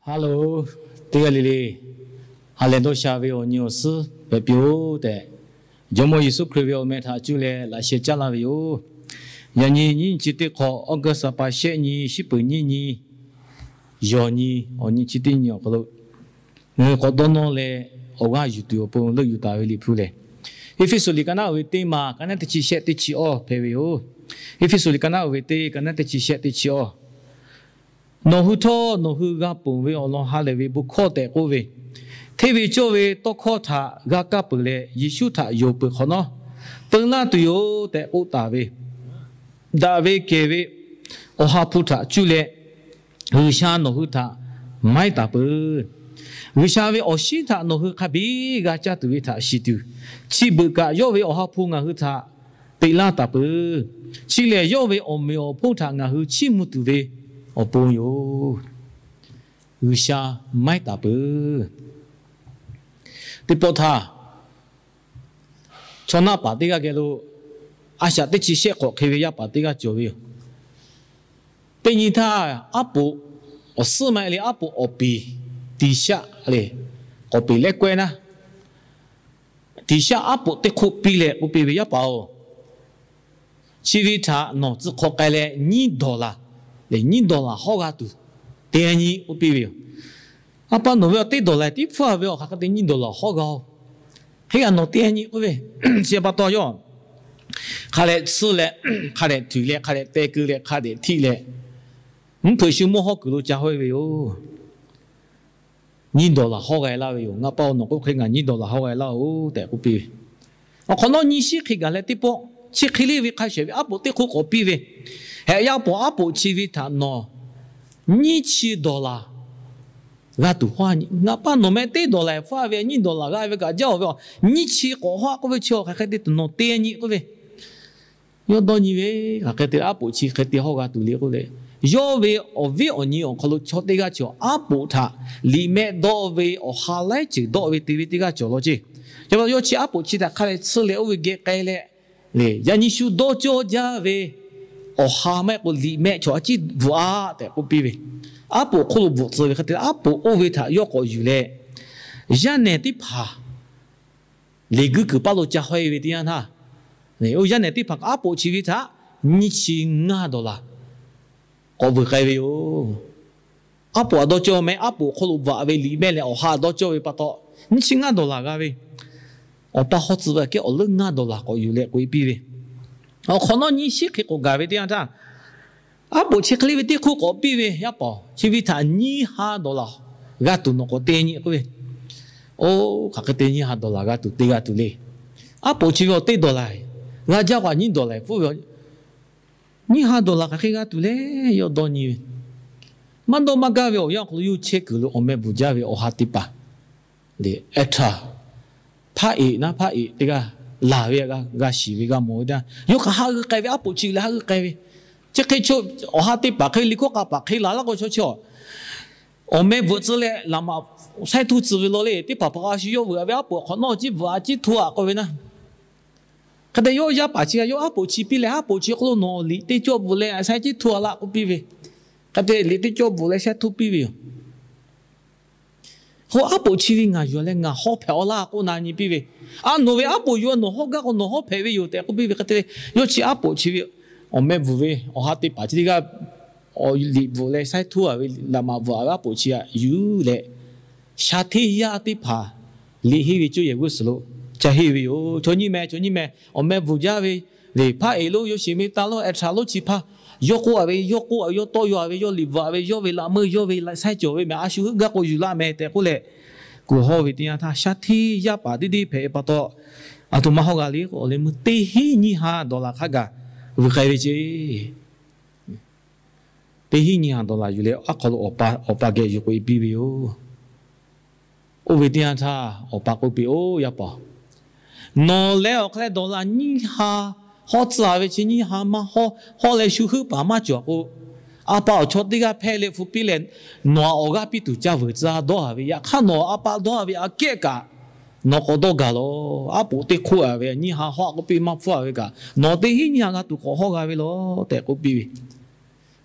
Hello, teˇ g'aˇ le le, ha lehˬ dawˇ sha ve awˬ nyi awˬ suhˉ hpehꞈ piˇ-oˆ tehꞈ, Jawˇmawˇ Yeˍsuˆ Hkriꞈ ve awˬ meh htaꞈ cuˇ leh laꞈ sheh caˉ laˇ ve yoˬ. Yaꞈ nyi nyiˇ nyi chi teˇ hk'awꞈ, August ha pa shehˆ nyi, shiˉ peuˍ nyiˇ nyi, yawˬ nyi, awˬ nyi chi teˇ nyi awˬ hk'aw lo ngaˬ hui k'awꞈ dawˇ nawˇ leh, awˬ g'aˇ yuˬ tuˬ awˬ pon leuˆ yuˬ taˍ ve Liꞈ hpu lehˬ, Eˇfeˇsuꞈ liꞈ ka naˉ uiˍ ve teˇ maˬ, ka naˉ teˇ chi shehˆ teˇ chi awˇ hpehꞈ ve yoˬ. Eˇfeˇsuꞈ liꞈ ka naˉ uiˍ ve teˇ, ka naˉ teˇ chi shehˆ teˇ chi awˇ. Nawˬ hui htawˇ nawˬ hui g'a ponˬ ve awˬ lawn ha lehˬ ve bon hkawˇ tehꞈ k'oˆ ve, hteˇ ve cawˇ ve tawˇ hkawˇ htaꞈ g'a kaˇ peuˬ leh, Yeˍsuˆ htaꞈ yonˍ peuˬ hk'awꞈ nawˉ, teu laˇ tuˬ yoˬ tehꞈ k'oˆ taˍ ve, daꞈ ve kehˬ ve Awˬ ha hpu htaꞈ cuˇ leh G'uiˬsha nawˬ hui htaꞈ maiˉ taˍ peuˬ. G'uiˬsha ve awˬ shinˉ htaꞈ nawˬ hui hk'a biˇ g'a caˇ tuˬ ve htaꞈ shiˍ tuˬ, chi beuꞈ kaꞈ yawˇ ve Awˬ ha hpu ngaˬ hui htaꞈ teꞈ laˇ taˍ peuˬ. Chi lehˬ, yawˇ ve awˬ meꞈ awˬ hponˇ htaꞈ ngaˬ hui chiˇ mvuh tuˬ ve awˬ pon yoˬ. G'uiˬsha maiˉ taˍ peuˬ. Teˇ pawˆ htaˇ, chaw naˆ paˍ teˇ g'aˇ geh lo a shaꞈ teˇ chi shehˆ k'awꞈ hk'e ve yaˇ paˍ teˇ g'aˇ cawˬ ve yoˬ. Teˇ nyi htaˇ, aˉ poꞈ awˬ suhˉ ma e le, aˉ poꞈ awˬ peˍ tiˍ shaˆ le, k'awꞈ peˍ leh kawehˇ naˉ, tiˍ shaˆ aˉ poꞈ teˇ hk'oˆ piˇ leh k'oˆ piˇ ve, Yaˇ paˍ-oˬ, chi ve htaꞈ nawˬ tcuh hk'aw k'ai leh nyiˇ dawˬ laˬ, le nyiˇ dawˬ laˬ hawˇ g'a tuˬ te nyi k'oˆ piˇ ve yoˬ. A pa, nawˬ ve awˬ teˇ dawˬ laˬ tiˉ hpfuhˇ ve awˬ hk'aˬ hk'e te nyiˇ dawˬ laˬ hawˇ g'a-oˬ. Hk'e kaꞈ nawˬ te nyi k'oˆ ve, chi pa taw yawˇ hk'a dehꞈ tsuhˇ leh, hk'a dehꞈ tuˬ leh, hk'a dehꞈ teh keu leh, hk'a dehꞈ htiˆ leh, mvuhˇ hpeuꞈ shu mawˇ hawˇ kuiˬ lo ca hawˇ e ve yoˬ. Nyiˇ dawˬ laˬ hawˇ g'a e laˇ ve yoˬ. Ngaˬ pa-oˬ, nawˬ k'oˆ hk'e ngaˬ nyiˇ dawˬ laˬ hawˇ g'a e laˇ-oˬ tehꞈ k'oˆ piˇ ve. Awˬ hk'awꞈ nawˉ nyiˇ shiˉ hk'e gaˬ leh teˇ pawˆ, chi hk'e le ve hk'a shehˍ ve aˉ poꞈ teˇ hk'oˆ k'awꞈ piˇ ve, Hehꞈ, yaˇ paˍ, aˉ poꞈ chi ve htaꞈ nawˬ nyiˇ chi dawˬ laˬ g'a tuˬ hawˇ nyi. Ngaˬ pa, nawˬ meh teˇ dawˬ laˬ hpfuhˇ ve, nyiˇ dawˬ laˬ g'a ve kaꞈ jaˇ-oˬ ve, nyiˇ chi k'awꞈ hawˇ k'oˆ ve chi awˬ hk'aˬ hk'e te tuˬ nawˬ te nyi k'oˆ ve. Yawˇ dawˇ nyi ve, hk'aˬ hk'e te aˉ poꞈ chi hk'e te hawˇ g'a tuˬ le k'oˆ leh, yawˇ ve awˬ viˉ awˬ nyi awˬ hk'aw lo chaw teˇ g'aˇ cawˬ, aˉ poꞈ htaꞈ liꞈ mehˆ dawˆ ve awˬ ha laiˉ ceuˬ dawˆ ve te ve teˇ g'aˇ cawˬ law ceˇ. Chi pa taw yawˇ chi aˉ poꞈ chi htaꞈ hk'a leh tsuhˇ leh oˇ ve geh k'ai leh, le yaꞈ nyi shu dawˇ cawˇ jaˇ ve awˬ ha maˇ heˆ k'o liꞈ mehˆ chaw a ciˉ bvuhꞈ-a tehꞈ k'oˆ piˇ ve. Aˉ poꞈ hk'oˆ lo bvuhꞈ tcuh ve hk'e te, aˉ poꞈ oˇ ve htaꞈ yawˇ k'awꞈ yuˬ leh, yaˇ nehˬ teˇ hpaˍ liꞈ guiˇ kuiˬ paˇ lo ca hawˇ e ve teˇ yanˇ htaˇ, oˇ yaˇ nehˬ teˇ hpaˍ kaꞈ aˉ poꞈ chi ve htaꞈ nyiˇ chi ngaˇ dawˬ laˬ k'awꞈ vuiˬ k'ai ve yoˬ. Aˉ poꞈ a dawˇ cawˇ meh, aˉ poꞈ hk'oˆ lo bvuhꞈ ve liꞈ mehˆ leh awˬ ha dawˇ cawˇ ve pa taw, nyiˇ chi ngaˇ dawˬ laˬ g'a ve, awˬ pa hawˇ tcuh ve aꞈ kehˉ awˬ leuˉ ngaˇ dawˬ laˬ k'awꞈ yuˬ leh k'oꞈ e piˇ ve. Awˬ hk'awꞈ nawˉ nyiˇ shiˉ hk'e k'awꞈ gaˬ ve teˇ yanˇ htaˇ, aˉ poꞈ chi hk'e le ve teˇ hk'oˆ k'awꞈ piˇ ve, Yaˇ paˍ, chi ve htaꞈ nyiˇ ha dawˬ laˬ g'a tuˬ nawˬ k'awꞈ te nyi k'oˆ ve. Oˇ, hk'aˬ hk'e te nyiˇ ha dawˬ laˬ g'a tuˬ te g'a tuˬ le. Aˉ poꞈ chi ve awˬ teˇ dawˬ laˬ g'a jaˇ k'o, nyiˇ dawˬ laˬ hpfuhˇ ve, nyiˇ ha dawˬ laˬ hk'aˬ hk'e g'a tuˬ le. Yawˇ dawˇ nyi ve, maˇ dawˇ maˇ gaˇ ve awˬ yanˇ awˬ hk'aw lo yawˇ chehˇ kuiˬ lo awˬ meh bvuhˬ jaˇ ve awˬ ha teˇ hpaˍ le, a htaꞈ hpaˇ eꞈ naˉ hpaˇ eꞈ teˇ g'aˇ laˬ ve, g'a shiˍ ve g'a mawˬ ve teˇ yanˇ, yawˇ kaꞈ haˆ g'euˆ k'ai ve, aˉ poꞈ chi leh haˆ g'euˆ k'ai ve. Chi hk'e chaw awˬ ha teˇ hpaˍ hk'e liꞈ hkawˇ k'a paˍ hk'e laˬ laˇ k'o, chaw chi awˬ meh bvuhꞈ tcuh leh laꞈ maꞈ shaiˉ htuˇ tcuh ve law le, teˇ hpaˍ hpaˍ a shu yawˇ vuiˬ a ve aˉ poꞈ hk'awꞈ nawˉ ciˉ bvuhꞈ a ciˉ htuˇ a k'oˆ ve naˉ. Hk'e te yawˇ yaˇ paˍ chi g'a yawˇ aˉ poꞈ chi piˇ leh, aˉ poꞈ chi hk'oˆ lo nawˬ liꞈ teˇ cawˇ bvuhꞈ leh shaiˉ ciˉ htuˇ a laˇ k'oˆ piˇ ve. Hk'e te liꞈ teˇ cawˇ bvuhꞈ leh shaiˉ htuˇ piˇ ve yoˬ. K'o aˉ poꞈ chi ve ngaˬ yuˬ leh ngaˬ hawˉ hpehꞈ-aw laˇ k'oˆ na nyi piˇ ve. A, nawˬ ve aˉ poꞈ yuˬ a, nawˬ hawˉ gaˇ k'o nawˬ hawˉ hpehꞈ ve yoˬ tehꞈ k'oˆ piˇ ve. Hk'e te yawˇ chi aˉ poꞈ chi ve awˬ meh bvuhˬ ve awˬ ha teˇ hpaˍ chi teˇ g'aˇ liꞈ bvuhꞈ leh shaiˉ htuˇ a ve, laꞈ maꞈ bvuhꞈ a ve aˉ poꞈ chi htaꞈ yuˬ leh, sha hteˇ yaˇ teˇ hpaˍ liꞈ henˇ ve cuˇ yehˬ g'uˇ suhˍ lo ca henˇ ve yoˬ. Chaw nyiˇ meh, chaw nyiˇ meh awˬ meh bvuhˬ jaˇ ve, le hpaˇ eꞈ lonˉ, yawˇ shiˍ me taˇ lonˉ, a htaꞈ lonˉ chi hpaˇ, yawˇ k'oˆ a ve, yawˇ k'oˆ a ve, yawˇ tawˇ yaw a ve, yawˇ liꞈ bvuhꞈ a ve, yawˇ ve laꞈ meuˇ, yawˇ ve shaiˉ cawˬ ve meh a shu heuˆ gaˇ k'o yuˬ laˇ meh tehꞈ k'oˆ leh, kuˬ hawˇ ve teˇ yanˇ htaˇ, sha hteˇ yaˇ paˍ teˇ deˇ hpehꞈ pa taw, aˬ htoꞈ ma hawˇ g'a le k'o, awˬ leh meuˇ teˇ hinˉ nyiˇ ha dawˬ laˬ hk'a gaˬ vuiˬ k'ai ve ceˇ. Teˇ hinˉ nyiˇ ha dawˬ laˬ yuˬ leh aˉ hk'aw lo awˬ pa geh yuˬ k'oꞈ e piˇ ve yoˬ. Oˇ ve teˇ yanˇ htaˇ awˬ pa k'oˆ piˇ, Oˇ yaˇ paˍ, nawˬ leh awˬ hk'aw leh dawˬ laˬ nyiˇ ha hawˉ tcuh a ve chi nyiˇ ha maˇ hawˉ, hawˉ leh shu heuˆ paˍ maˇ cawˬ k'o, a pa awˬ chaw teˇ g'aˇ hpehˇ leh hpu piˇ leh nawˬ a awˬ g'aˇ piˇ tuˬ ca vuiˬ tcuh a dawˇ a ve, yaꞈ hk'aˇ nawˬ a pa dawˇ a ve aꞈ kehˉ kaꞈ nawˬ k'awꞈ dawˇ gaˬ lawˬ. Aˉ poꞈ teˇ hk'oˆ a ve nyiˇ ha hawˉ k'oˆ piˇ maˇ hpfuhˇ a ve kaꞈ nawˬ teˇ hinˉ nyiˇ ha g'a tuˬ k'awꞈ hawˇ g'a ve lawˬ tehꞈ k'oˆ piˇ ve.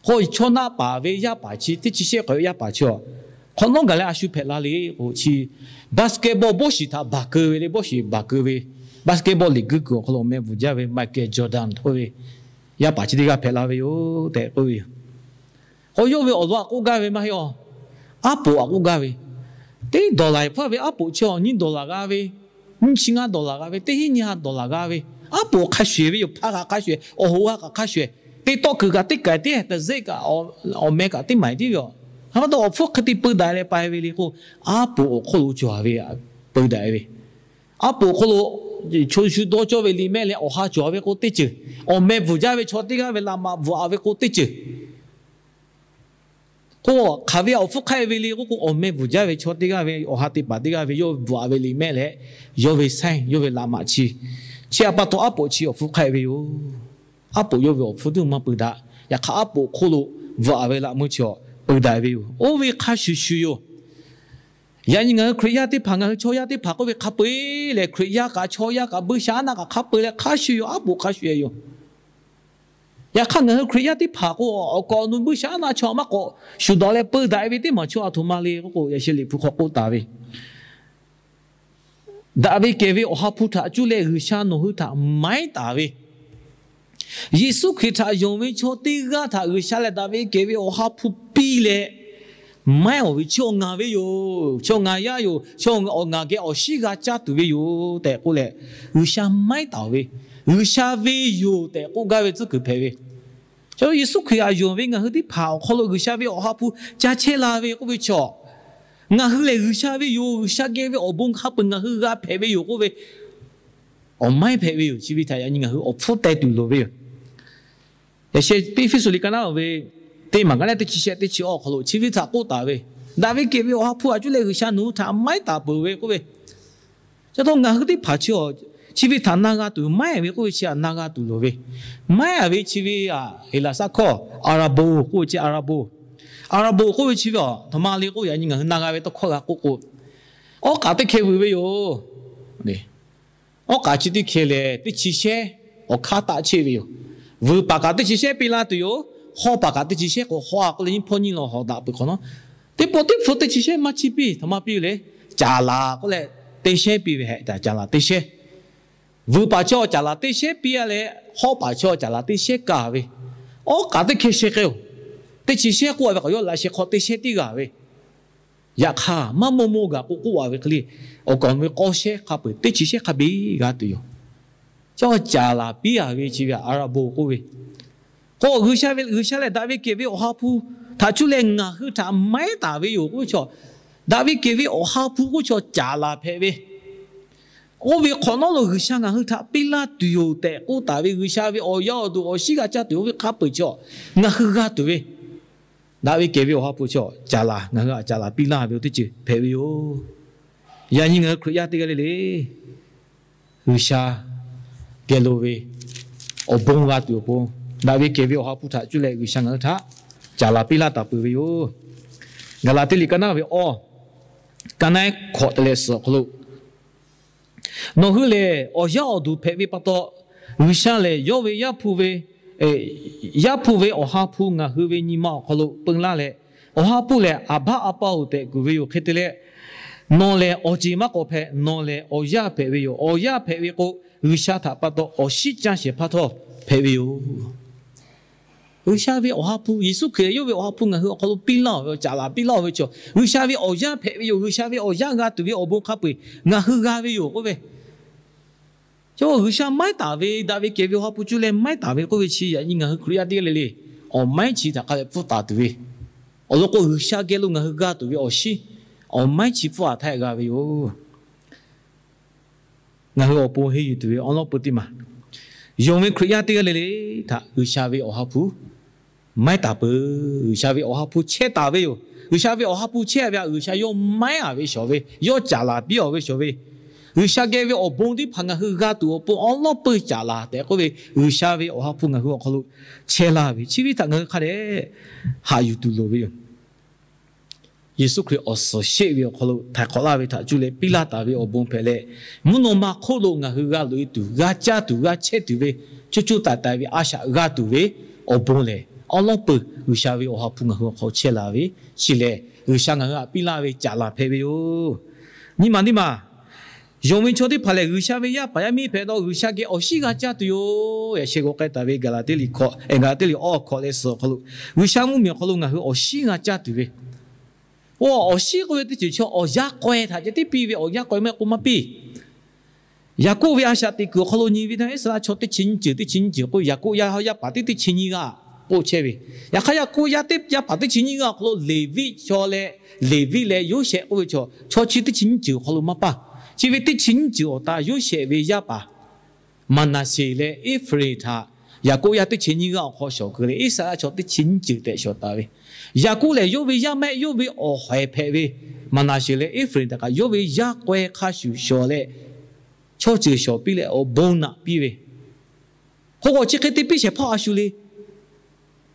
K'o chaw naˆ paˍ ve yaˇ paˍ chi teˇ chi shehˆ k'awꞈ ve yaˇ paˍ chi a Hk'awꞈ nawˉ gaˬ leh a shu hpehꞈ la le k'o, chi basketball bawˇ shiˍ htaꞈ baˬ keu ve le, bawˇ shiˍ baˬ keu ve, basketball liꞈ guiˇ kuiˬ awˬ hk'aw lo awˬ meh bvuhˬ jaˇ ve Michael Jordan k'oˆ ve yaˇ paˍ chi teˇ g'aˇ hpehꞈ la ve yoˬ tehꞈ k'oˆ ve yoˬ. K'o yawˇ ve awˬ lawn htaꞈ k'oˆ gaˇ ve maˇ heˆ aˬ. Aˉ poꞈ htaꞈ k'oˆ gaˇ ve, teˇ dollar hpfuhˇ ve aˉ poꞈ chi awˬ nyiˇ dollar g'a ve, nyiˇ chi ngaˇ dollar g'a ve, teˇ hinˉ nyiˇ ha dollar g'a ve, aˉ poꞈ hk'a shuˍ ve yoˬ. Hpaˇ kaꞈ hk'a shuˍ, awˬ hoꞈ g'a kaꞈ hk'a shuˍ, teˇ tawˆ kuiˬ kaꞈ teˇ kaiˬ teˇ htaˇ te zeˆ kaꞈ, awˬ meh kaꞈ teˇ maˍ tiˉ ve yoˬ. Hk'e pa taw awˬ hpfuhˇ hk'e te peu daꞈ leh pai ve le k'o, aˉ poꞈ awˬ hk'oˆ lo cawˬ ve peu daꞈ ve, aˉ poꞈ awˬ hk'oˆ lo chaw shu dawˇ cawˇ ve liꞈ mehˆ leh awˬ ha cawˬ ve k'o teˇ ceuˬ, awˬ meh bvuhˬ jaˇ ve chaw teˇ g'aˇ ve laꞈ maꞈ bvuhꞈ a ve k'o teˇ ceuˬ k'o, hk'aˬ ve awˬ hpfuhˇ hk'aˆ e ve le k'oˆ k'o, awˬ meh bvuhˬ jaˇ ve chaw teˇ g'aˇ ve awˬ ha teˇ paˍ teˇ g'aˇ ve yawˇ bvuhꞈ a ve liꞈ mehˆ leh, yawˇ ve saiˉ, yawˇ ve laꞈ maꞈ chi, chi htaꞈ pa taw aˉ poꞈ chi awˬ hpfuhˇ hk'aˆ e ve yoˬ. Aˉ poꞈ yawˇ ve awˬ hpfuhˇ tuˬ maˇ peu daꞈ. Yaꞈ hk'aˇ aˉ poꞈ hk'oˆ lo bvuhꞈ a ve laꞈ meuˇ chi peu daꞈ ve yoˬ. Oˇ ve hk'a shuˍ shuˍ yoˬ. Yaꞈ nyi ngaˬ hui Hkriꞈ yaˇ teˇ hpaˍ, ngaˬ hui chaw yaˇ teˇ hpaˍ k'oˆ ve hk'a peu eˬ lehˬ, Hkriꞈ yaˇ kaꞈ chaw yaˇ kaꞈ buiˇshaˆaˉnaˆ kaꞈ hk'a peu eˬ leh hk'a shuˍ yoˬ. Aˉ poꞈ hk'a shuˍ e yoˬ. Yaꞈ hk'aˇ ngaˬ hui Hkriꞈ yaˇ teˇ hpaˍ k'o, awˬ kaˍ awˬ nu buiˇshaˆaˉnaˆ chaw maˇ k'awꞈ shuˍ dawˬ leh peu daꞈ ve teˇ maˬ chaw aˬ htoꞈ ma le k'oˆ k'o, yaꞈ sheh Liꞈ hpu hk'aw k'oˆ taˍ ve, daꞈ ve kehˬ ve Awˬ ha hpu htaꞈ cuˇ leh G'uiˬsha nawˬ hui htaꞈ maiˉ taˍ ve, Yeˍsuˆ Hkriꞈ htaꞈ yonˍ ve chaw teˇ g'aˇ htaꞈ G'uiˬsha leh daꞈ ve kehˬ ve Awˬ ha hpu piˇ leh, maiˉ awˬ ve chi awˬ ngaˬ ve yoˬ, chi awˬ ngaˬ yaˇ yoˬ, chi awˬ ngaˬ geh awˬ shinˉ g'a caˇ tuˬ ve yoˬ tehꞈ k'oˆ leh, G'uiˬsha maiˉ taˍ ve, G'uiˬsha ve yoˬ tehꞈ k'oˆ gaˇ ve tcuhˉ kuiˬ hpehꞈ ve. Chaw Yeˍsuˆ Hkriꞈ htaꞈ yonˍ ve ngaˬ hui teˇ hpaˍ awˬ hk'aw lo G'uiˬsha ve Awˬ ha hpu ca chehˇ la ve k'oˆ ve chaw, ngaˬ hui lehˬ G'uiˬsha ve yoˬ, G'uiˬsha geh ve awˬ bon hk'a peu eˬ ngaˬ hui g'a hpehꞈ ve yoˬ k'oˆ ve, awˬ maiˉ hpehꞈ ve yoˬ. Chi ve htaꞈ yaꞈ nyi ngaˬ hui awˬ hpfuhˇ teh tuˬ loˍ ve yoˬ. Yaꞈ sheh Eˇfeˇsuꞈ liꞈ ka naˉ ve teˇ maˬ ka naˉ teˇ chi shehˆ teˇ chi awˬ hk'aw lo chi ve htaꞈ k'oˆ taˍ ve, daꞈ ve kehˬ ve Awˬ ha hpu htaꞈ cuˇ leh G'uiˬsha nawˬ hui htaꞈ maiˉ taˍ peuˬ ve k'oˆ ve, Chi htaꞈ ngaˬ hui teˇ hpaˍ chi, chi ve htaꞈ na g'a tuˬ, maiˉ ve k'oˆ ve chi htaꞈ na g'a tuˬ loˍ ve, maiˉ ve chi ve aꞈ, Heˍlaˍsaˆ hkawˇ, araˍboˍ k'oˆ ve chi, araˍboˍ, araˍboˍ k'oˆ ve chi ve aˬ htoꞈ ma le k'oˆ, yaꞈ nyi ngaˬ hui na g'a ve tawˇ hkawˇ g'a k'oˆ k'o, awˉ k'aꞈ teˇ hkeh vuiˬ ve yoˬ. Awˉ k'aꞈ chi teˇ hkeh lehˬ, teˇ chi shehˉ awˬ hkanˉ taˆ chehˇ ve yoˬ. Vuiˬ paˍ kaꞈ teˇ chi shehˉ piˇ laˇ tuˬ yoˬ. Hawˇ paˍ kaꞈ teˇ chi shehˉ k'o, hawˇ a k'oˆ leh nyiˇ hpawˇ nyiˇ law hawꞈ daꞈ peuˬ hk'awꞈ nawˉ, teˇ pawˆ teˇ hpfuh teˇ chi shehˉ maˇ chiˇ piˇ, htoꞈ ma piˇ ve le. Caˍ laˍ k'oˆ leh teˇ shehˉ piˇ ve hehꞈ, caˍ laˍ teˇ shehˉ. Vuiˬ paˍ chaw caˍ laˍ teˇ shehˉ piˇ a leh, hawˇ paˍ chaw caˍ laˍ teˇ shehˉ kaˇ ve, awˉ k'aꞈ teˇ hkeh sheh k'ai-oˬ. Teˇ chi shehˉ k'oˆ a ve k'awꞈ yawˇ laꞈ sheh hk'aw teˇ shehˉ tiˉ g'a ve, yaꞈ hk'aˇ maˇ maw maw gaˬ k'o k'oˆ a ve hk'e le, awˬ kaˍ awˬ nu ve k'awˇ shehˉ hk'a peu eˬ teˇ chi shehˉ hk'a biˇ g'a tuˬ yoˬ. Chi caˍ laˍ piˇ a ve chi ve araˍboˍ k'oˆ ve, k'o G'uiˬsha ve, G'uiˬsha lehˬ daꞈ ve kehˬ ve Awˬ ha hpu htaꞈ cuˇ leh ngaˬ hui htaꞈ maiˉ taˍ ve yoˬ k'oˆ ve chaw, daꞈ ve kehˬ ve Awˬ ha hpu k'oˆ chaw caˍ laˍ hpehꞈ ve, oˇ ve hk'awꞈ nawˉ lo G'uiˬsha ngaˬ hui htaꞈ piˇ laˇ tuˬ yoˬ tehꞈ k'oˆ taˍ ve, G'uiˬsha ve awˬ yaˇ awˬ duˬ awˬ shinˉ g'a caˇ tuˬ oˇ ve hk'a peu eˬ chaw ngaˬ hui g'a tuˬ ve, daꞈ ve kehˬ ve Awˬ ha hpu chaw caˍ laˍ, ngaˬ hui htaꞈ caˍ laˍ piˇ laˇ ve oˇ teˇ ceuˬ hpehꞈ ve yoˬ. Yaꞈ nyi ngaˬ hui Hkriꞈ yaˇ teˇ g'aˇ le le, G'uiˬsha geh lo ve awˬ bon g'a tuˬ awˬ pon, daꞈ ve kehˬ ve Awˬ ha hpu htaꞈ cuˇ leh G'uiˬsha ngaˬ hui htaꞈ caˍ laˍ piˇ laˇ taˍ peuˬ ve yoˬ. Gaˍlaˍtiˆ liꞈ ka naˉ ve awˇ, ka naˉ hkawꞈ te leh suhˍ awˬ hk'aw lo, nawˬ hui lehˬ awˬ yaˇ awˬ duˬ hpehꞈ ve pa taw, G'uiˬsha lehˬ yawˇ ve Yaˇ hpu ve, Yaˇ hpu ve Awˬ ha hpu ngaˬ hui ve nyi ma awˬ hk'aw lo peu laˇ leh, Awˬ ha hpu lehˬ Aˍbaˆ, Apa-oˬ tehꞈ kuˬ ve yoˬ. Hk'e te leh, nawˬ lehˬ awˬ ceˬ maˇ k'awꞈ hpehꞈ. Nawˬ lehˬ awˬ yaˇ hpehꞈ ve yoˬ. Awˬ yaˇ hpehꞈ ve k'o, G'uiˬsha htaꞈ pa taw awˬ shinˉ caˇ shehˍ hpaˇ htawˇ hpehꞈ ve yoˬ. G'uiˬsha ve Awˬ ha hpu, Yeˍsuˆ Hkriꞈ yawˇ ve Awˬ ha hpu ngaˬ hui awˬ hk'aw lo piˇ laˇ ve, caˍ laˍ piˇ laˇ ve chaw, G'uiˬsha ve awˬ yaˇ hpehꞈ ve yoˬ. G'uiˬsha ve awˬ yaˇ g'a tuˬ ve awˬ bon hk'a peu eˬ ngaˬ hui g'a ve yoˬ k'oˆ ve, chi G'uiˬsha maiˉ taˍ ve, daꞈ ve kehˬ ve Awˬ ha hpu cuˇ leh maiˉ taˍ ve k'oˆ ve chi, yaꞈ nyi ngaˬ hui Hkriꞈ yaˇ teˇ g'aˇ le le, awˬ maiˉ chi htaꞈ hk'a leh pfuhˇ taˍ tuˬ ve, awˬ lawn k'o G'uiˬsha geh lo ngaˬ hui g'a tuˬ ve awˬ shinˉ, awˬ maiˉ chi pfuhˇ a htaˇ g'a ve yoˬ. Ngaˬ hui awˬ pon henˇ yuˬ tuˬ ve awˉ lawˉ peu teˇ maˬ, yonˍ ve Hkriꞈ yaˇ teˇ g'aˇ le le htaꞈ G'uiˬsha ve Awˬ ha hpu maiˉ taˍ peuˬ. G'uiˬsha ve Awˬ ha hpu chehˇ taˍ ve yoˬ. G'uiˬsha ve Awˬ ha hpu chehˇ ve htaꞈ G'uiˬsha yawˇ maiˉ a ve shawˍ ve, yawˇ caˍ laˍ piˇ a ve shawˍ ve, G'uiˬsha geh ve awˬ bon teˇ hpaˍ ngaˬ hui g'a tuˬ awˬ pon awˉ lawˉ peu caˍ laˍ tehꞈ k'oˆ ve, G'uiˬsha ve Awˬ ha hpu ngaˬ hui awˬ hk'aw lo chehˇ laˇ ve chi ve htaꞈ ngaˬ hui hk'a dehꞈ haꞈ yuˬ tuˬ loˍ ve yoˬ. Yeˍsuˆ Hkriꞈ awˬ suhˍ sheˆ ve awˬ hk'aw lo htaiˍ hk'awꞈ laˇ ve htaꞈ cuˇ leh piˇ laˇ taˍ ve awˬ bon hpehꞈ leh, mvuhˇ naw ma hk'oˆ lo ngaˬ hui g'a loꞈ e tuˬ, g'a caˇ tuˬ, g'a chehˇ tuˬ ve, coˇ coˇ taiˍ taiˍ ve a shaꞈ g'a tuˬ ve awˬ bon lehˬ, awˉ lawˉ peu G'uiˬsha ve Awˬ ha hpu ngaˬ hui awˬ hk'aw chehˇ la ve, chi lehˬ G'uiˬsha ngaˬ hui htaꞈ piˇ laˇ ve caˍ laˬ hpehꞈ ve yoˬ. Nyi maˬ teˇ maˬ, yonˍ ve chaw teˇ hpaˍ lehˬ, G'uiˬsha ve yaˇ paˍ yaˇ miˇ hpehꞈ htawˇ, G'uiˬsha geh awˬ shinˉ g'a caˇ tuˬ yoˬ. Yaꞈ sheh g'aw k'ai taˍ ve Gaˍlaˍtiˆ liꞈ hkawꞈ, Gaˍlaˍtiˆ liꞈ awˇ hkawꞈ leh suhˍ awˬ hk'aw lo, G'uiˬsha mvuhˇmiˬ awˬ hk'aw lo ngaˬ hui awˬ shinˉ g'a caˇ tuˬ ve, oˇ awˬ shinˉ k'oˆ ve teˇ ceuˬ chaw awˬ yanˇ k'aweh htaꞈ ceh tiˉ piˇ ve, awˬ yanˇ k'aweh maˇ k'oˆ maˇ piˇ. Yaˍkoˆ ve a shaꞈ teꞈ kuiˬ awˬ hk'aw lo nyi ve teˇ yanˇ, Iˉsaˍreˍlaˆ chaw teˇ chi nyiˇ ceuˬ, teˇ chi nyiˇ ceuˬ k'oˆ, Yaˍkoˆ yaˇ yaˇ paˍ teˇ teˇ chi nyiˇ g'aˇ k'oˆ chehˇ ve. Yaꞈ hk'aˇ, Yaˍkoˆ yaˇ teˇ yaˇ paˍ teˇ chi nyiˇ g'aˇ awˬ hk'aw lo Leˍviˆ chaw leh, Leˍviˆ leh Yoˇsehꞈ k'oˆ ve chaw, chaw chi teˇ chi nyiˇ ceuˬ awˬ hk'aw lo maˇ paˇ. Chi ve teˇ chi nyiˇ ceuˬ awˬ ta Yoˇsehꞈ ve yaˇ paˍ Maˍnaˍseˍ leh Eˇfraˍinˍ htaꞈ Yaˍkoˆ yaˇ teˇ chi nyiˇ g'aˇ awˬ hk'aw shawˍ keu leh, Iˉsaˍreˍlaˆ chaw teˇ chi nyiˇ ceuˬ tehꞈ shawˍ taˍ ve. Yaˍkoˆ lehˬ, yawˇ ve yaˇ mehˆ, yawˇ ve awˬ haiˬ hpehꞈ ve Maˍnaˍseˍ leh Eˇfraˍinˍ htaꞈ kaꞈ yawˇ ve yaˇ k'aweh hk'a shuˍ shawˍ leh, chaw ceuˬ shawˍ piˇ leh awˬ bon naꞈ piˇ ve. Hk'o k'o, chi hk'e te piˇ shehˍ hpaˇ a shu le.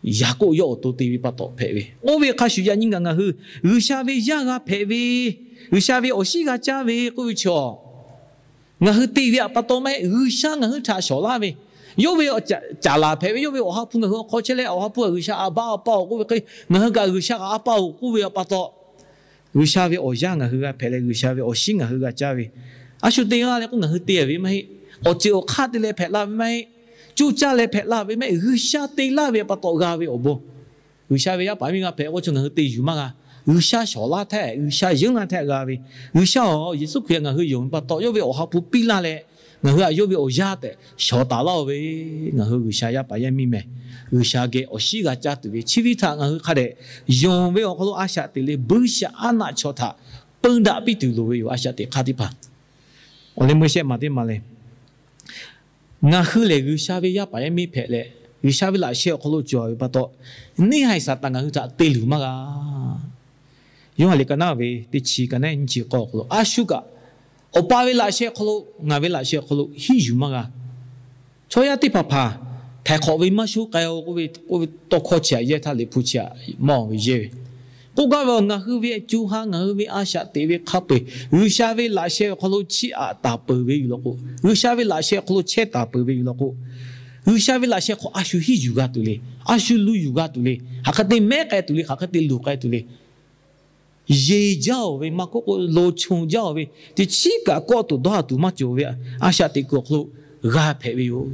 Yaˍkoˆ yawˇ awˬ to te ve pa taw hpehꞈ ve. Oˇ ve hk'a shuˍ yaꞈ nyi kaꞈ ngaˬ hui G'uiˬsha ve yaˇ g'a hpehꞈ ve, G'uiˬsha ve awˬ shinˉ g'a caˇ ve k'oˆ ve chaw, ngaˬ hui te ve htaꞈ pa taw maˇ heˆ, G'uiˬsha ngaˬ hui htaꞈ shawˍ laˇ ve, yawˇ ve caˍ laˬ hpehꞈ ve, yawˇ ve Awˬ ha hpu ngaˬ hui awˬ hk'aw chehˇ leh, Awˬ ha hpu G'uiˬsha A pa, A pa-oˬ k'oˆ ve hk'e, ngaˬ hui kaꞈ G'uiˬsha kaꞈ A pa-oˬ k'oˆ ve pa taw, G'uiˬsha ve awˬ yaˇ ngaˬ hui g'a hpehꞈ leh, G'uiˬsha ve awˬ shinˉ ngaˬ hui g'a caˇ ve, a shu te g'a leh k'oˆ ngaˬ hui te ve maˇ heˆ. Awˬ ceuˬ awˬ hk'aˇ te leh hpehꞈ la ve maˇ heˆ. Cuˇ caˇ leh hpehꞈ la ve maˇ heˆ. G'uiˬsha te laˇ ve pa taw g'a ve awˬ bon. G'uiˬsha ve yaˇ paˍ miˇ g'a hpehꞈ k'o, chaw ngaˬ hui te yuˬ maˇ g'a. G'uiˬsha shawˍ laˇ htaˇ, G'uiˬsha yeunˇ laˇ htaˇ g'a ve. G'uiˬsha-oˬ, Yeˍsuˆ Hkriꞈ ngaˬ hui yonˍ ve pa taw, yawˇ ve Awˬ ha hpu piˇ laˇ leh, ngaˬ hui htaꞈ yawˇ ve awˬ yaˇ tehꞈ shawˍ taˍ laˇ-oˬ ve, ngaˬ hui G'uiˬsha yaˇ paˍ yaˇ miˇ mehˬ. G'uiˬsha geh awˬ shinˉ g'a caˇ tuˬ ve chi ve htaꞈ ngaˬ hui hk'a dehꞈ yonˍ ve awˬ hk'aw lo a shaꞈ teꞈ leh, buiˇshaˆaˉnaˆ chaw htaꞈ peun daꞈ piˇ tuˬ loˍ ve yoˬ. A shaꞈ teꞈ hk'aˇ teˇ hpaˍ awˬ leh meuˇ shehˆ maˬ teˇ maˬ leh, ngaˬ hui lehˬ G'uiˬsha ve yaˇ paˍ yaˇ miˇ hpehꞈ leh, G'uiˬsha ve laꞈ sheh awˬ hk'aw lo cawˬ ve pa taw, neˇ haiˬ Saˍtanˍ ngaˬ hui htaꞈ te luˬ maˇ g'a. Yoˇhanˬ liꞈ ka naˉ ve teˇ chi ka naˉ nyiˇ chi k'awˇ awˬ hk'aw lo, a shu kaꞈ Awˬ pa ve laꞈ sheh awˬ hk'aw lo, ngaˬ ve laꞈ sheh awˬ hk'aw lo hiˉ yuˬ maˇ g'a. Chaw yaˇ teˇ hpaˍ hpaˍ htaiˍ hk'awꞈ ve maˇ shuˉ k'ai-o k'oˆ ve, k'oˆ ve tawˇ hkawˇ chi aꞈ yehˇ htaˇ, Liꞈ hpu chi aꞈ maˇ ve yehˇ ve, k'oˆ gaˇ ve, ngaˬ hui ve co ha, ngaˬ hui ve a shaꞈ teꞈ ve hk'a peu-eˬ G'uiˬsha ve laꞈ sheh awˬ hk'aw lo chiˇ aꞈ taˍ peuˬ ve yoˬ law k'o, G'uiˬsha ve laꞈ sheh awˬ hk'aw lo chehˇ taˍ peuˬ ve yoˬ law k'o, G'uiˬsha ve laꞈ sheh hk'aw a shu hiˉ yuˬ g'a tuˬ le. A shu lu yuˬ g'a tuˬ le. Hk'aˬ hk'e te mehˉ k'ai tuˬ le. Hk'aˬ hk'e te luˬ k'ai tuˬ le. Yeˬ jaˇ-oˬ ve maˇ k'oˆ k'o, loˍ chonˍ jaˇ-oˬ ve, teˇ chiˉ kaꞈ kawˆ tuˬ dawˇ ha tuˬ maˇ cawˬ ve a shaꞈ teꞈ kuiˬ awˬ hk'aw lo g'a hpehꞈ ve yoˬ.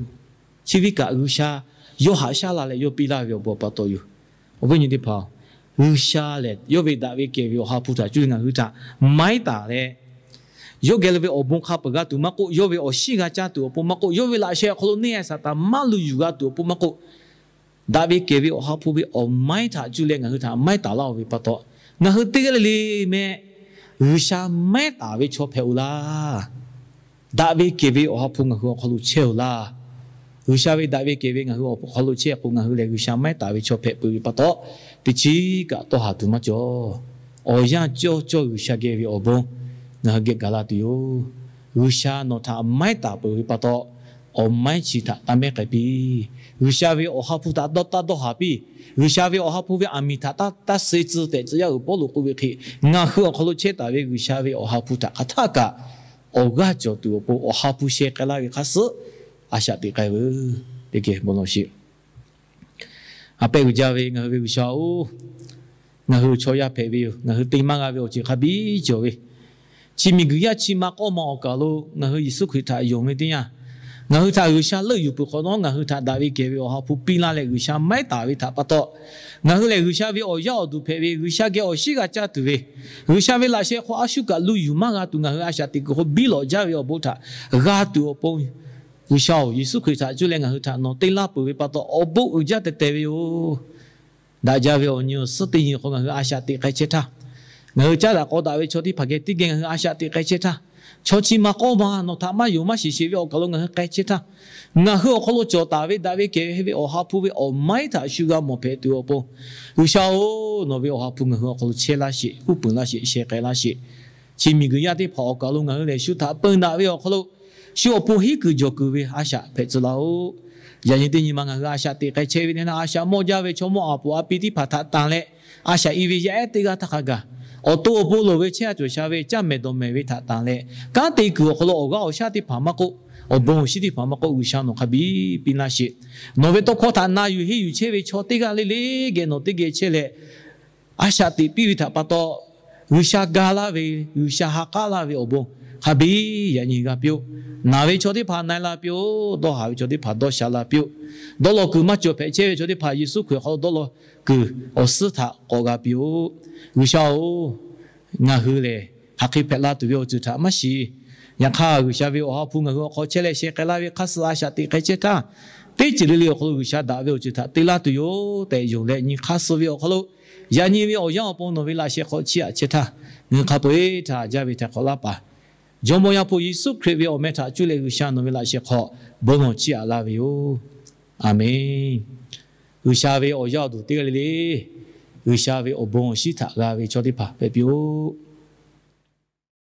Chi ve kaꞈ G'uiˬsha yawˇ haꞈ shaˉ la leh yawˇ piˇ laˇ ve awˬ bon pa taw yoˬ. Awˬ viˉ nyi teˇ hpaˍ-oˬ, G'uiˬsha lehˬ yawˇ ve daꞈ ve kehˬ ve Awˬ ha hpu htaꞈ cuˇ leh ngaˬ hui htaꞈ maiˉ taˍ leh, yawˇ geh lo ve awˬ bon hk'a peuˬ g'a tuˬ maˇ k'oˆ, yawˇ ve awˬ shinˉ g'a caˇ tuˬ awˬ pon maˇ k'oˆ, yawˇ ve laꞈ sheh awˬ hk'aw lo neˇ haiˬ Saˍtanˍ maˇ lu yuˬ g'a tuˬ awˬ pon maˇ k'oˆ, daꞈ ve kehˬ ve Awˬ ha hpu ve awˬ maiˉ htaꞈ cuˇ leh ngaˬ hui htaꞈ maiˉ taˍ laˇ-oˬ ve pa taw, ngaˬ hui teˇ g'aˇ le le meh G'uiˬsha maiˉ taˍ ve chaw hpehꞈ-oˬ laˇ. Daꞈ ve kehˬ ve Awˬ ha hpu ngaˬ hui awˬ hk'aw lo chehˇ-oˬ laˇ. G'uiˬsha ve daꞈ ve kehˬ ve ngaˬ hui awˬ hk'aw lo chehˇ k'o, ngaˬ hui lehˬ G'uiˬsha maiˉ taˍ ve chaw hpehꞈ peuˬ ve pa taw, teˇ chiˉ kaꞈ tawˇ ha tuˬ maˇ cawˬ. Awˬ yanˇ cawˇ cawˇ G'uiˬsha geh ve awˬ bon ngaˬ hui geh gaˬ la tuˬ yoˬ. G'uiˬsha nawˬ htaꞈ maiˉ taˍ peuˬ ve pa taw, awˬ maiˉ chi htaꞈ taˇ mehˉ k'ai piˇ. G'uiˬsha ve Awˬ ha hpu htaꞈ dawˇ taˇ dawˇ haˍ piˇ. G'uiˬsha ve Awˬ ha hpu ve aˬ miˍ htaꞈ taˇ taˇ suh tcuh tehꞈ tcuh yaˇ uiˍ Pawˇluꞈ k'oˆ ve hk'e, ngaˬ hui awˬ hk'aw lo chehˇ taˍ ve G'uiˬsha ve Awˬ ha hpu htaꞈ hk'aˬ htaˇ kaꞈ awˬ g'aˇ cawˬ tuˬ awˬ pon Awˬ ha hpu sheh k'ai laˇ ve hk'a suhˉ a shaꞈ teꞈ k'ai veuˬ. Teˇ geh bon lawˬ sheˍ. A pehˉ uiˍ jaˇ ve ngaˬ hui ve G'uiˬsha-oˬ, ngaˬ hui chaw yaˇ hpehꞈ ve yoˬ. Ngaˬ hui te maˇ g'a ve awˬ ceuˬ hk'a biˇ cawˬ ve, chi miˬguiˬ yaˇ chi ma k'awˇ ma awˬ kaˬ lo ngaˬ hui Yeˍsuˆ Hkriꞈ htaꞈ yonˍ ve teˇ yanˇ, ngaˬ hui htaꞈ G'uiˬsha leuˆ yuˬ peuˬ hk'awꞈ nawˉ, ngaˬ hui htaꞈ daꞈ ve kehˬ ve Awˬ ha hpu piˇ laˇ leh G'uiˬsha maiˉ taˍ ve htaꞈ pa taw, ngaˬ hui lehˬ G'uiˬsha ve awˬ yaˇ awˬ duˬ hpehꞈ ve, G'uiˬsha geh awˬ shinˉ g'a caˇ tuˬ ve, G'uiˬsha ve laꞈ sheh hk'aw a shu kaꞈ lu yuˬ maˇ g'a tuˬ ngaˬ hui a shaꞈ teꞈ kuiˬ hk'aw biˇ lawꞈ jaˇ ve awˬ bon htaꞈ g'a tuˬ awˬ pon, G'uiˬsha-oˬ, Yeˍsuˆ Hkriꞈ htaꞈ cuˇ leh ngaˬ hui htaꞈ nawˬ te laˇ peuˬ ve pa taw awˬ bon uiˍ jaˇ tehˬ tehˬ ve yoˬ. Daꞈ jaˇ ve awˬ nyi awˬ suhˉ teˇ nyi hk'aw ngaˬ hui a shaꞈ teꞈ k'ai chehˇ htaˇ, ngaˬ hui caˉ daꞈ k'aw daꞈ ve chaw teˇ hpaˍ geh teˇ geh ngaˬ hui a shaꞈ teꞈ k'ai chehˇ htaˇ, chaw chi ma k'awˇ ma nawˬ htaꞈ maˇ yonˍ maˇ shiˍ sheˍ ve awˬ kaˬ lo ngaˬ hui k'ai chehˇ htaˇ, ngaˬ hui awˬ hk'aw lo cawˬ taˍ ve daꞈ ve kehˬ ve Awˬ ha hpu ve awˬ maiˉ htaꞈ shu g'a mawˬ hpehꞈ tuˬ awˬ pon, G'uiˬsha-oˬ, nawˬ ve Awˬ ha hpu ngaˬ hui awˬ hk'aw lo chehˇ laˇ sheˍ, uˉ peunˍ laˇ sheˍ, sheh k'ai laˇ sheˍ. Chi miˬguiˬ yaˇ teˇ hpaˍ awˬ kaˬ lo ngaˬ hui lehˬ shu htaꞈ peun daꞈ ve awˬ hk'aw lo, shu awˬ pon hiˉ kuiˬ jawˬ kuiˬ ve a shaꞈ hpehꞈ tcuh laˇ-oˆ. Yaꞈ nyi teˇ nyi ma ngaˬ hui a shaꞈ teꞈ k'ai chehˇ ve teˇ na, a shaꞈ mawˇ jaˇ ve chaw mawˇ aˍ poˍ a pi teˇ hpaˍ htaꞈ tanˬ leh, a shaꞈ i ve yaˇ ehˉ teˇ g'aˇ htaˇ hk'a gaˬ, awˬ to awˬ pon loˍ ve chehˇ a cawˬ sha ve caˇ mehˍ dawˬ mehˍ ve htaꞈ tanˬ leh, kanˉ te kuiˬ awˬ hk'aw lo awˬ g'aˇ awˬ shaˉ teˇ hpaˍ maˇ k'oˆ, awˬ bon awˬ shinˉ teˇ hpaˍ maˇ k'oˆ, G'uiˬsha nawˬ hk'a biˇ piˇ laˇ sheˍ. Nawˬ ve tawˇ hkawˇ htaꞈ na yuˬ henˇ yuˬ chehˇ ve chaw teˇ g'aˇ le le geh nawˬ teˇ geh chehˇ leh, a shaꞈ teꞈ piˇ ve htaꞈ pa taw, G'uiˬsha ga laˇ ve, G'uiˬsha ha k'aˉ laˇ ve awˬ bon hk'a biˇ yaꞈ nyi g'a piˇ-oˆ. Naˬ ve chaw teˇ hpaˍ na-e la piˇ-oˆ. Dawˇ haˍ ve chaw teˇ hpaˍ dawˇ sha la piˇ-oˆ. Dawˇ law kuiˬ maˇ cawˬ hpehꞈ chehˇ ve chaw teˇ hpaˍ Yeˍsuˆ Hkriꞈ awˬ hk'aw lo dawˇ law kuiˬ awˬ suhˉ htaꞈ k'awꞈ g'a piˇ-oˆ. G'uiˬsha-oˬ, ngaˬ hui lehˬ hk'aˬ hk'e hpehꞈ la tuˬ ve awˬ ceuˬ htaꞈ maˇ shiˍ. Yaꞈ hk'aˇ, G'uiˬsha ve Awˬ ha hpu ngaˬ hui awˬ hk'aw chehˇ leh sheh k'ai laˇ ve hk'aˇ suh a shaꞈ teꞈ k'ai chehˇ htaˇ, teˇ ceuˬ le le awˬ hk'aw lo G'uiˬsha daꞈ ve awˬ ceuˬ htaꞈ te laˇ tuˬ yoˬ tehꞈ yonˍ leh nyi hk'aˇ suh ve awˬ hk'aw lo, yaꞈ nyi ve awˬ yanˇ awˬ pon nawˬ ve laꞈ sheh hk'aw chiˇ aꞈ chehˇ htaˇ, ngaˬ hui hk'a peu-eˬ htaꞈ jaˇ ve htaiˍ hk'awꞈ laˇ paˍ Jawˇmawˇ Yaˇ hpu Yeˍsuˆ Hkriꞈ ve awˬ meh htaꞈ cuˇ leh G'uiˬsha nawˬ ve laꞈ sheh hk'aw bon lawˬ chiˇ aꞈ laˇ ve yoˬ. A menˬ. G'uiˬsha ve awˬ yaˇ awˬ duˬ teˇ g'aˇ le le, G'uiˬsha ve awˬ bon awˬ shinˉ htaꞈ g'a ve chaw teˇ hpaˍ hpehꞈ piˇ-oˆ.